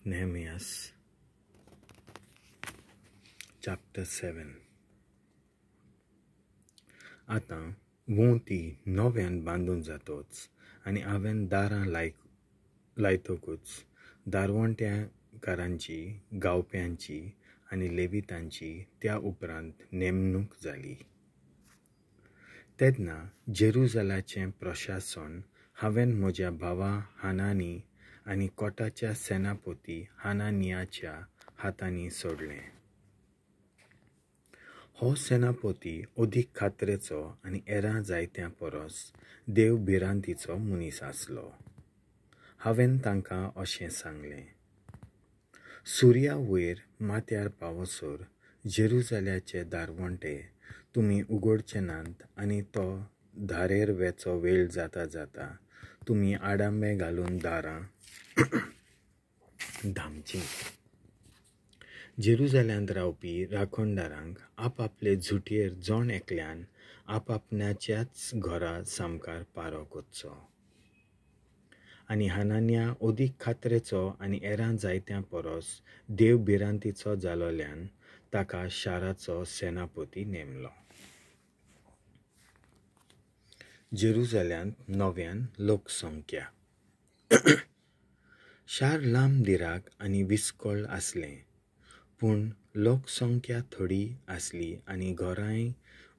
Nehemiah chapter 7. आतां वोंती नव्यान बांदून जातोच आनी हांवें दारां लायतकूच दारवंट्याकारांची, गावप्यांची आनी लेवितांची त्या उपरांत नेमणूक जाली. तेन्ना जेरुजलाचें प्रशासन हांवें म्हज्या भावा हानानी आनी कोटाच्या सेनापती हानानियाच्या हातांनी सोडलें. हो सेनापती अदीक खात्रेचो आनी हेरां जायत्या परस देव भिरांतीचो मनीस आसलो. हांवें तांकां अशें सांगलें, सुर्या वयर माथ्यार पावसर जेरुजलाचे दारवंटे तुमी उगडचे नात आनी तो धारेर वेचो वेळ जाता जाता तुमी आडांबे घालून दारां धांपचीं. जेरुजलांत रावपी राखणदारांक आपआपले झुटयेर जण एकल्यान आपआपणाच्याच घरा सामकार पारो करचो. आनी हानान्या अदीक खात्रेचो आनी हेरां जायत्या परस देव भिरांतीचो जालोल्यान ताका शाराचो सेनापती नेमलो. जेरुजलांत नव्यान लोकसंख्या. शार लांब दिराक आनी विस्कळ आसलें, पूण लोकसंख्या थोडी आसली आनी घरांय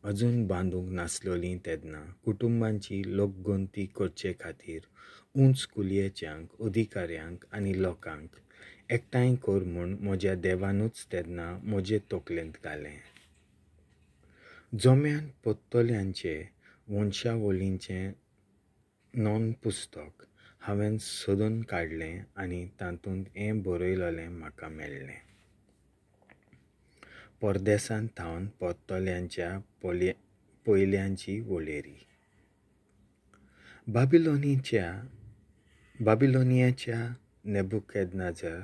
अजून बांदूंक नासलोलीं. तेन्ना कुटुंबांची लोकगणती करचे खातीर उंच कुलयेच्यांक, अधिकाऱ्यांक आनी लोकांक एकठांय कर म्हूण म्हज्या देवानूच तेन्ना म्हजे तकलेंत घालें. जम्यान पत्तल्यांचे वंशावळींचें नोंद पुस्तक हांवें सोदून काडलें आनी तातूंत हें बरयलोलें म्हाका मेळ्ळें. परदेसांत थावन परतल्यांच्या पयल्यांची वळेरी. बाबिलोनियाच्या नेबुकदनेझर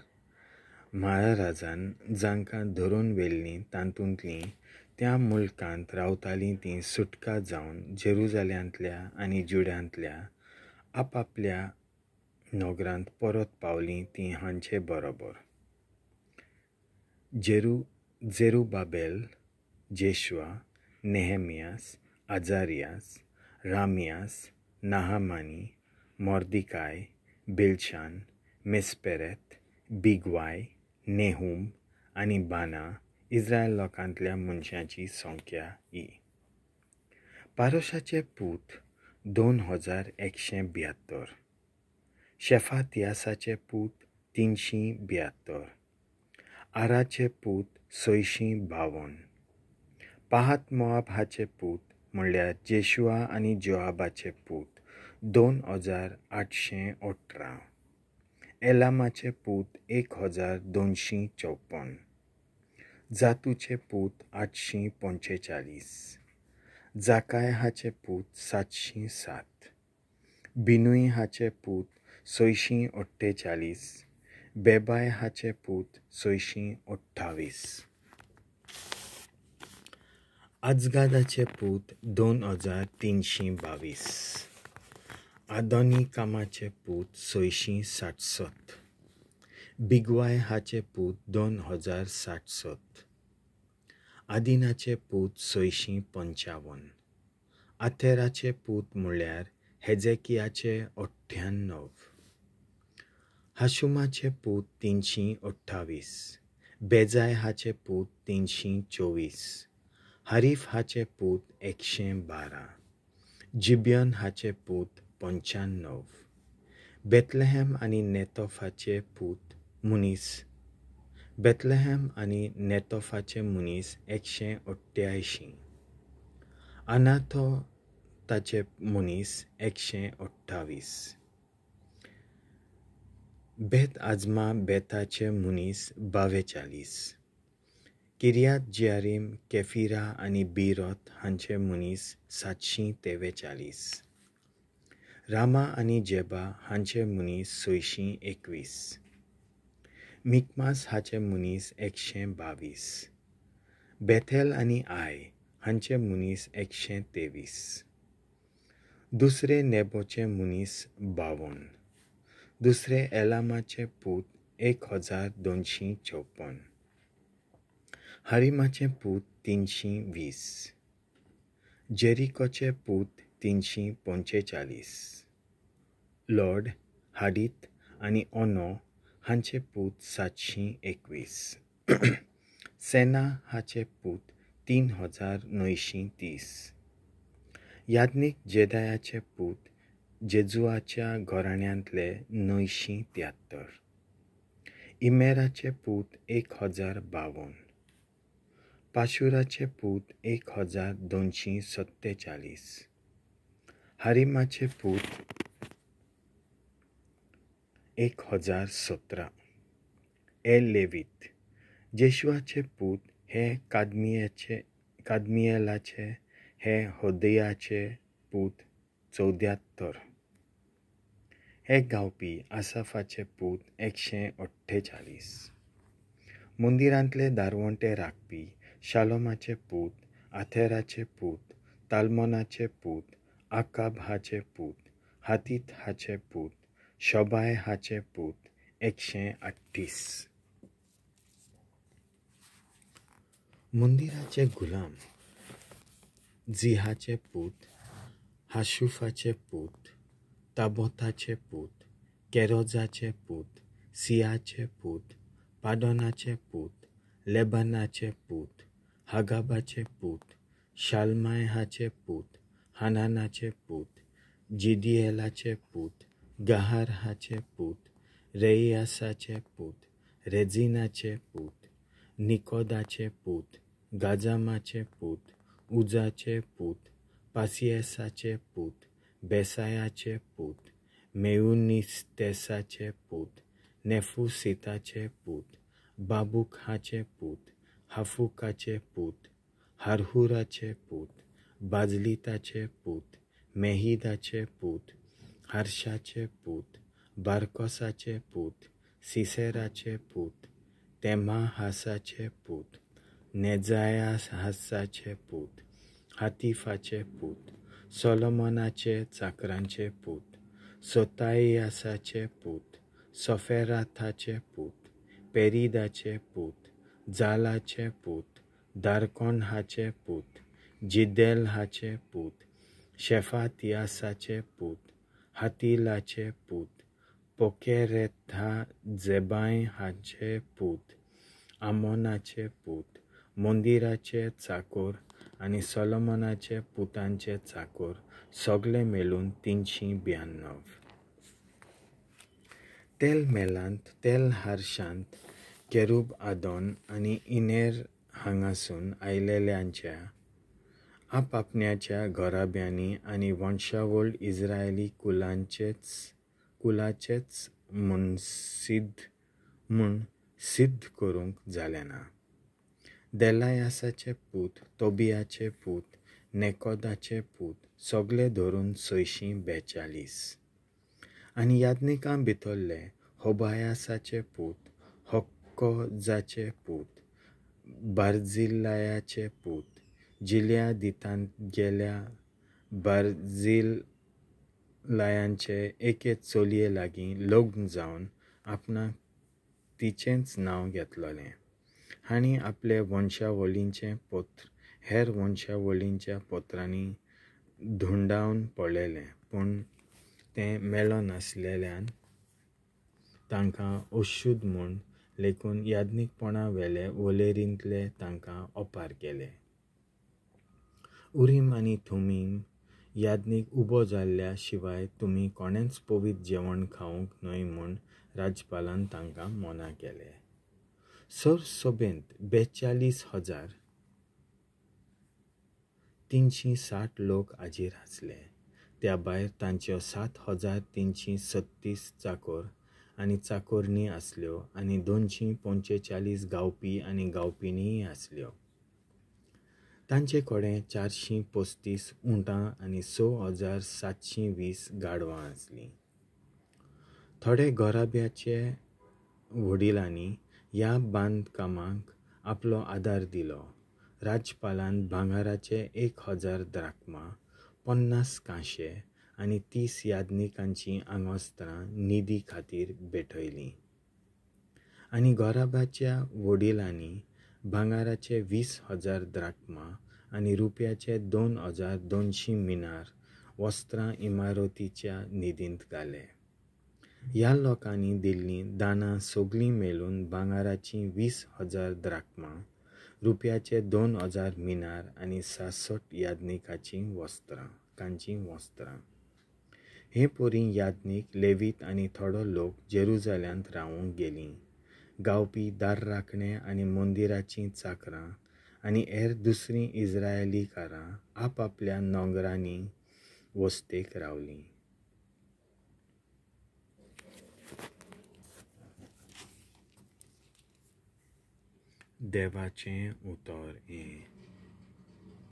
महाराजान जांकां धरून व्हेल्लीं तातूंतलीं त्या मुल्कांत रावतालीं तीं सुटका जावन जेरुजलांतल्या आनी जुड्यांतल्या आपआपल्या नगरांत परत पावलीं तीं हांचे बरोबर Zerubbabel, Jeshua, Nehemiah, Azariah, Raamiah, Nahamani, Mordecai, Bilshan, Mispereth, Bigvai, Nehum आनी बाना. इस्रायल लोकांतल्या मनशांची संख्या ही. पारोशाचे पूत 2172, शेफातियासाचे पूत 372, आराचे पूत 652, पाहात मोआब हाचे पूत म्हणल्यार जेशुआ आनी जोआबाचे पूत 2818, एलामाचे पूत 1254, जातूचे पूत 845, जाकाय हाचे पूत 707, बिनूय हाचे पूत 648, बेबाय हाचे पूत 628, आजगादाचे पूत 2322, आदोनिकामाचे पूत 667, बिगवाय हाचे पूत 2067, आदिनाचे पूत 655, आथेराचे पूत म्हळ्यार हेजेकियाचे 98, हाशुमाचे पूत 328, बेजाय हाचे पूत 324, हरीफ हाचे पूत 112, जिबियन हाचे पूत 95, बेथलेहम आनी नेतोफाचे पूत मनीस बेथलेहम आनी नेतोफाचे मनीस 188, अनाथो ताचे मनीस 128, बेत आजमा बेताचे मनीस 42, किर्यात जियारीम, केफिरा आनी बिरोत हांचे मनीस 743, रामा आनी जेबा हांचे मनीस 621, मिकमास हाचे मनीस 122, बेथेल आनी I हांचे मनीस 123, दुसरे नेबोचे मनीस 52, दुसरे एलामाचे पूत 1254, हारिमाचे पूत 320, जेरिकोचे पूत 345, लॉर्ड हाडीत आनी ओनो हांचे पूत 721, सेना हाचे पूत 3930, याज्ञीक जेदायाचे पूत जेजुआच्या घराण्यांतले 973, इमेराचे पूत 1052, पाशुराचे पूत 1247, हारिमाचे पूत 1017, एल लेवीत जेशुआचे पूत हे कादमियेलाचे हे होदयाचे पूत 74, हे गावपी आसाफाचे पूत 148, मंदिरांतले दारवंटे राखपी शालोमाचे पूत, आथेराचे पूत, तालमोनाचे पूत, आकाब हाचे पूत, हातीत हाचे पूत, शोबाय हाचे पूत 138. मंदिराचे गुलाम जिहाचे पूत, हाशुफाचे पूत, ताबोताचे पूत, केरोजाचे पूत, सियाचे पूत, पाडोनाचे पूत, लेबानाचे पूत, हागाबाचे पूत, शालमाय हाचे पूत, हानानाचे पूत, जिदियेलाचे पूत, गहार हाचे पूत, रेयासाचे पूत, रेजिनाचे पूत, निकोदाचे पूत, गाजामाचे पूत, उजाचे पूत, पासियेसाचे पूत, बेसायाचे पूत, मेयुनिस्तेसाचे पूत, नेफुसिताचे पूत, बाबूक हाचे पूत, हाफुकाचे पूत, हारहुराचे पूत, बाजलिताचे पूत, मेहिदाचे पूत, हारशाचे पूत, बारकोसाचे पूत, सिसेराचे पूत, तेमाहासाचे पूत, नेजायाहासाचे पूत, हातीफाचे पूत, सोलोमनाचे चाकरांचे पूत, सोतायासाचे पूत, सोफेराथाचे पूत, पेरिदाचे पूत, जालाचे पूत, दारकोन हाचे पूत, जिदेल हाचे पूत, शेफातियासाचे पूत, हातिलाचे पूत, पोकेरेथा जेबाय हाचे पूत, आमोनाचे पूत, मंदिराचे चाकोर आनी सोलोमनाचे पुतांचे चाकोर सगळे मेळून 392. तेल मेलांत, तेल हारशांत, केरूब आदोन आनी इनेर हांगासून आयलेल्यांच्या आपापण्याच्या घराब्यांनी आनी वंशावळ इस्रायली कुलाचेच म्हूण सिद्ध करूंक जालें ना. देलायासाचे पूत, तोबियाचे पूत, नेकोदाचे पूत सगळे धरून 642. आनी याज्ञिकां भितरले होबायासाचे पूत, हक्कोजाचे पूत, बार्जिलायाचे पूत, जिलियादितांत गेल्या बार्जिलायांचे एके चलये लागीं लग्न जावन आपणाक तिचेंच नांव घेतलेलें, हांणी आपले वंशावळींचें पत्र हेर वंशावळींच्या पत्रांनी धुंडावन पळयलें, पूण तें मेळनासलेल्यान तांकां अशुद्ध म्हूण लेखून याज्ञीकपणा वेले वळेरींतले तांकां ओपार केले. उरीम आनी थुमीम याज्ञीक उबो जाल्ल्या शिवाय तुमी कोणेंच पवित्र जेवण खावंक न्हय म्हूण राजपालान तांकां मना केले. सरसभेंत 42,360 लोक हाजीर आसले. त्या भायर तांच्यो 7,336 चाकोर आनी चाकोरणी आसल्यो आनी 245 गावपी आनी गावपिणीय आसल्यो. तांचे कडेन 435 उंटां आनी 6,720 गाडवां आसलीं. थोडे घराब्याचे वडिलांनी ह्या बांदकामाक आपलो आदार दिलो. राजपालान भांगराचे 1,000 द्राक्मा, 50 कांशे आनी 30 याज्ञिकांचीं आंगवस्त्रां निधी खातीर भेटयलीं. आनी घराब्याच्या वडिलांनी भांगाराचे 20,000 द्राक्मा आनी रुपयाचे 2,200 मिनार वस्त्रां इमारतीच्या निधींत घाले. ह्या लोकांनी दिल्लीं दानां सगळीं मेळून भांगाराचीं 20,000 द्राक्मा, रुपयाचे 2,000 मिनार आनी 66 याज्ञिकाचीं वस्त्रां कांचीं वस्त्रां. हे परीं याज्ञीक, लेवीत आनी थोडो लोक जेरुजाल्यांत रावूंक गेलीं. गावपी, दारराखणे आनी मंदिराचीं चाकरां आनी हेर दुसरीं इस्रायलीकारां आपआपल्या नोंगरांनी वस्तेक रावलीं. देवाचें उतर हें.